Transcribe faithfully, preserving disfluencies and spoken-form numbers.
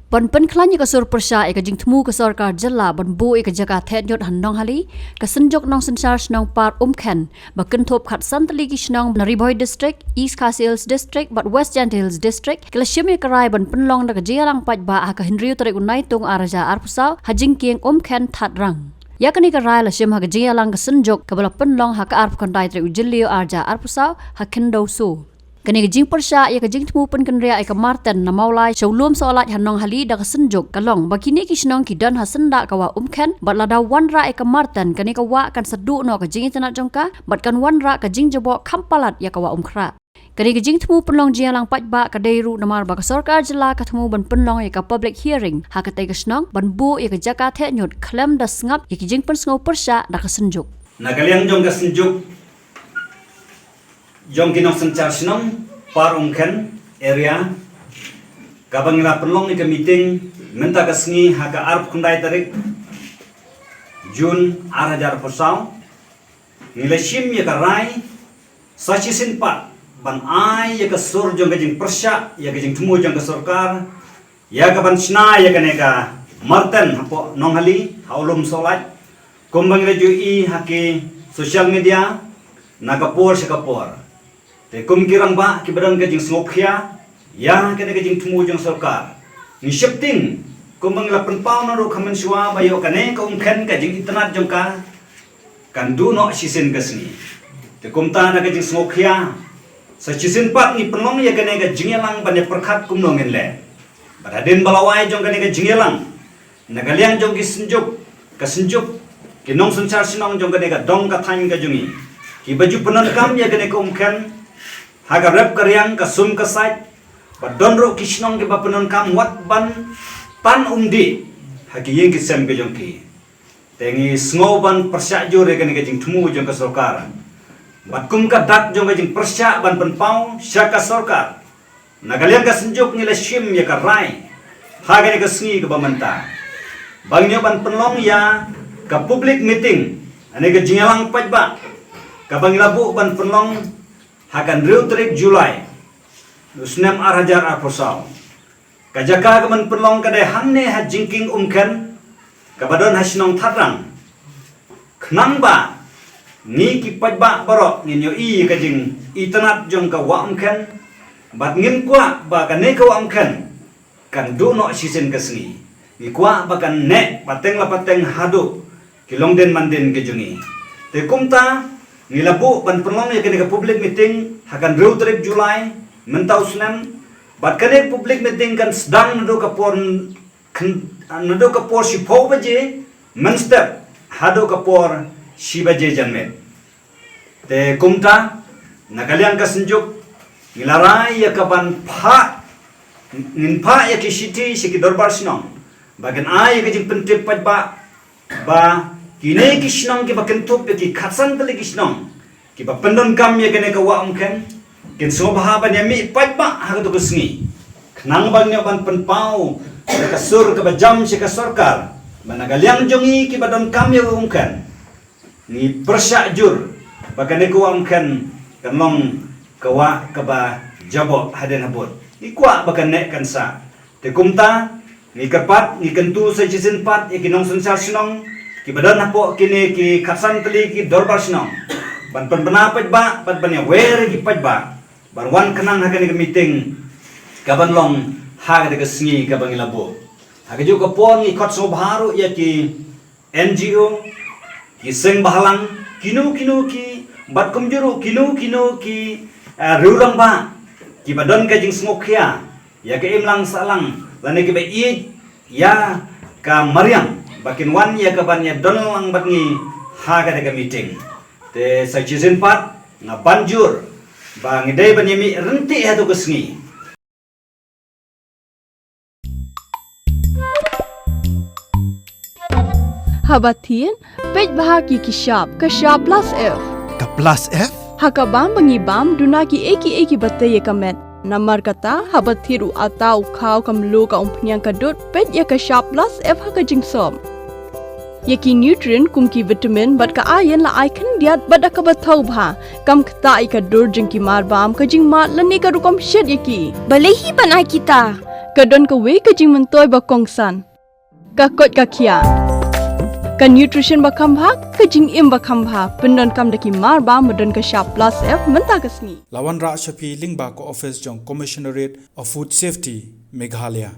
Ban pynkhlaiñ ïa ka sur pyrshah ïa ka jingthmu ka sorkar jylla ban buh ïa ka jaka theh ñiut ha Nonghali, ka Synjuk Nongsynshar Shnong Par Umkhen, ba kynthup khatsan tylli ki shnong na Ri Bhoi District, East Khasi Hills District bad West Jaintia Hills District, ki la shim ïa ka rai ban pynlong da ka jingïalang paidbah ha ka hynriew tarik u Naitung ar hajar arphew saw ha jingkieng Umkhen Thadrang. Ïa kane ka rai la shim ha ka jingïalang ka Synjuk kaba la pynlong ha ka arphew khyndai tarik u Jylliew ar hajar arphew saw ha Khyndew Soo. Kane ka jingpyrshah ïa ka jingthmu pynkynriah ïa ka Marten na Mawlai sha u Lum Sohlait ha Nonghali da ka Synjuk ka long ba kine ki shnong ki don ha syndah ka wah Umkhen, bad lada wanrah ïa ka Marten, kane ka wah kan sa duh noh ka jingitynnad jong ka bad kan wanrah ka jingjaboh kham palat ïa ka wah Umkhrah. Kane ka jingthmu pynlong jingïalang paidbah ka dei ruh namar ba ka sorkar jylla ka thmu ban pynlong ïa ka public hearing ha katei ka shnong ban buh ïa ka jaka theh ñiut khlem da sngap ïa ki jingpynsngew pyrshah da ka Synjuk. Na ka liang jong ka Synjuk jong ki nongsynshar shnong Par Umkhen area, kaba ngi la pynlong ïa ka meeting mynta ka sngi ha ka arphew khyndai tarik June ar hajar arphew saw, ngi la shim ïa ka rai sa shisien pat ban ai ïa ka sur jong ka jingpyrshah ïa ka jingthmu jong ka sorkar ïa ka ban shna ïa kane ka Marten hapoh Nonghali ha u Lum Sohlait, kumba ngi la ju ïohi ha ki social media na ka por sha ka por. Te kum ki rangbah kiba don ka jingsngewkhia ïa kane ka jingthmu jong sorkar, ngi sheptieng kumba ngi la pynpaw naduh kha mynshuwa ba ïoh kane ka Umkhen ka jingitynnad jong ka kan duh noh shisien ka sngi. Te kumta na ka jingsngewkhia, sa shisien pat ngi pynlong ïa kane ka jingïalang ban ïa pyrkhat kumno ngin leh. Bad hadien ba la wai jong kane ka jingïalang, na ka liang jong ki Synjuk, ka Synjuk, ki nongsynshar shnong jong kane ka dong ka thaiñ ka jong ngi, kiba ju pyndonkam ïa kane ka Umkhen ha ka rep ka riang, ka sum ka sait, bad don ruh ki shnong kiba pyndonkam wat ban tan umdih ha ki ïing ki sem ka jong ki. Te ngi sngew ban pyrshah jur ïa kane ka jingthmu jong ka sorkar. Bad kum ka dak jong ka jingpyrshah ban pynpaw sha ka sorkar, na ka liang ka Synjuk ngi la shim ïa ka rai ha kane ka sngi kaba mynta ba ngin ïoh ban pynlong ïa ka public meeting, ane ka jingïalang paidbah, kaba ngi la buh ban pynlong ha ka hynriew tarik July u snem ar hajar arphew saw. Ka jaka ka ban pynlong ka dei hangne ha jingkieng Umkhen kaba don ha shnong Thadrang, khnang ba ngi ki paidbah baroh ngin ïohi ïa ka jingitynnad jong ka wah Umkhen, bad ngim kwah ba kane ka wah Umkhen kan duh noh shisien ka sngi. Ngi kwah ba kan neh pateng la pateng haduh ki longdien mandien ki jong ngi. Te kumta ngi la buh ban pynlong ïa kane ka public meeting ha ka hynriew tarik July mynta u snem. Bad kane ka public meeting kan sdang naduh ka por khyndai, naduh ka por shiphew baje mynstep haduh ka por shi baje janmiet. Te kumta na ka liang ka Synjuk ngi la rai ïa ka ban phah, ngin phah ïa ki shithi sha ki dorbar shnong ba kin ai ïa ka jingpyntip paidbah ba kine ki shnong kiba kynthup ïa ki khatsan tylli ki shnong kiba pyndonkam ïa kane ka wah Umkhen kin sngewbha ban ïa mih paidbah ha kato ka sngi, khnang ba ngin ïoh ban pynpaw ïa ka sur kaba jam sha ka sorkar ba na ka liang jong ngi kiba donkam ïa ka wah Umkhen, ngi pyrshah jur ba kane ka wah Umkhen kan long ka wah kaba jaboh hadien habud. Ngi kwah ba kan neh kan sah. Te kumta ngi kyrpad, ngi kyntu sa shisien pat ïa ki nongsynshar shnong kiba don hapoh kine ki khatsan tylli ki dorbar shnong ban pynbna paidbah bad ban ïawer ïa ki paidbah ban wan khnang ha kane ka meeting ka ban long ha kane ka sngi kaba ngi la buh. Ha kajuh ka por ngi khot sngewbha ruh ïa ki N G O, ki seng bhalang, kino kino ki, bad kumjuh ruh kino kino ki, ah, riewrangbah kiba don ka jingsngewkhia ïa ka imlang sahlang lane kiba ïeit ïa ka mariang ba kin wan ïa ka ban ïa don lang bad ngi ha kane ka meeting. Te sa shisien pat nga ban jur ba ngi dei ban ïa mih ryntih ha kato ka sngi. Haba thied, peit bha ki ki shap, ka shap plus F. Ka plus F? Ha ka bam ba ngi bam, duna ki ei ki ei kiba tei ïa ka met. Namar kata, haba thied u atta u khaw ka mluh ka umphniang ka dud, peit ïa ka shap plus F ha ka jingsop. Ïa ki nutrient kum ki vitamin bad ka iron la ai khyndiat bad da kaba thaw bha. Kam ktah ïa ka dur jong ki marbam, ka jingmad lane ka rukom shet ïa ki. Balei hi ban ai kita? Ka don kawei ka jingmyntoi ba kongsan, ka koit ka khiah. Ka nutrition ba kham bha, ka jingim ba kham bha, pyndonkam da ki mar ba ma don ka shap plus F mynta ka sngi. La wanrah sha phi lyngba ka office jong Commissionerate of Food Safety, Meghalaya.